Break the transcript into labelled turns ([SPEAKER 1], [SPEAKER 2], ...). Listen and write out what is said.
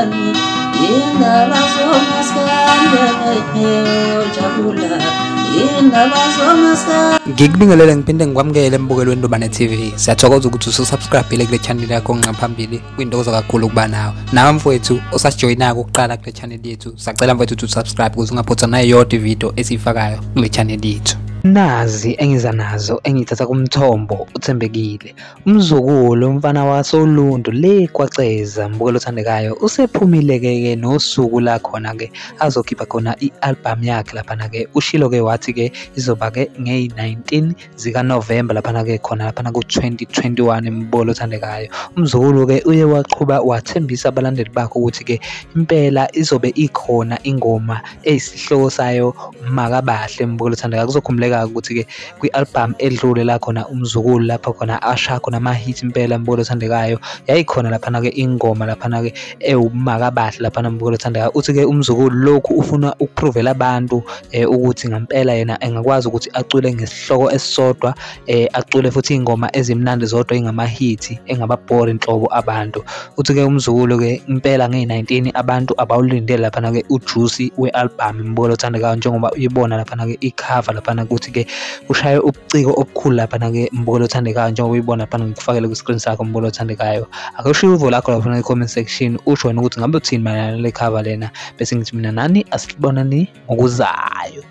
[SPEAKER 1] Indaba zomaskandi ojabula, indaba zomaskandi.
[SPEAKER 2] Ngikubingelele ngiphinde ngikwamukele embukelweni Ndubane TV. Siyathokoza ukuthi ususubscribe kule channel yakho ngaphambili. Kuyintokozo kakhulu ukuba nawe. Nawe mfowethu osasijoyinayo ukuqala kule channel yethu, sacela mfowethu ukuthi usubscribe ukuze ungaphothwa nayodwa ivideo esiyifakayo kule channel yethu. Nazi engiza nazo engithatha kumthombo uthembekile. Umzukulu umfana wasoLundu le kwaCeza, mbukelo othandekayo, usephumile ke nosuku la khona ke azokhipha khona i-album yakhe laphana ke. Ushilo ke wathi ke izoba ke ngeyi-19 zika November laphana ke khona laphana ku-2021, mbukelo othandekayo. Umzukulu ke uye waqhuba wathembisa abalandeli bakhe ukuthi ke impela izobe ikhona ingoma eyisihloko sayo Makabahle, mbukelo othandekayo. Kuzokhumbuleka ukuthi ke kwi-album edlule la khona umzukulu lapha khona asha khona ama-hit impela, mbukelo othandekayo, yayikhona laphana ke ingoma laphana ke ewumakabahle laphana, mbukelo othandekayo. Uthi ke umzukulu lokhu ufuna ukuprovela abantu ukuthi ngempela yena engakwazi ukuthi acule ngesihloko esisodwa, acule futhi ingoma ezimnandi zodwa engama-hit engababhori inhlobo abantu. Uthi ke umzukulu ke impela ngeyi-19 abantu abawulindele laphana ke ujuicy we-album, mbukelo othandekayo, njengoba uyibona laphana ke i-cover laphana ukuthi ke ushaye ubuciko obukhulu laphana ke, mbukelo othandekayo, njengoba uyibona laphana ngikufakele ku-screen sakho, mbukelo othandekayo. Ake ushiye uvo lakho laphana ku-comment section, usho wena ukuthi ngabe uthini mayelana nale cover lena, bese ngithi mina nani asibonani ngokuzayo.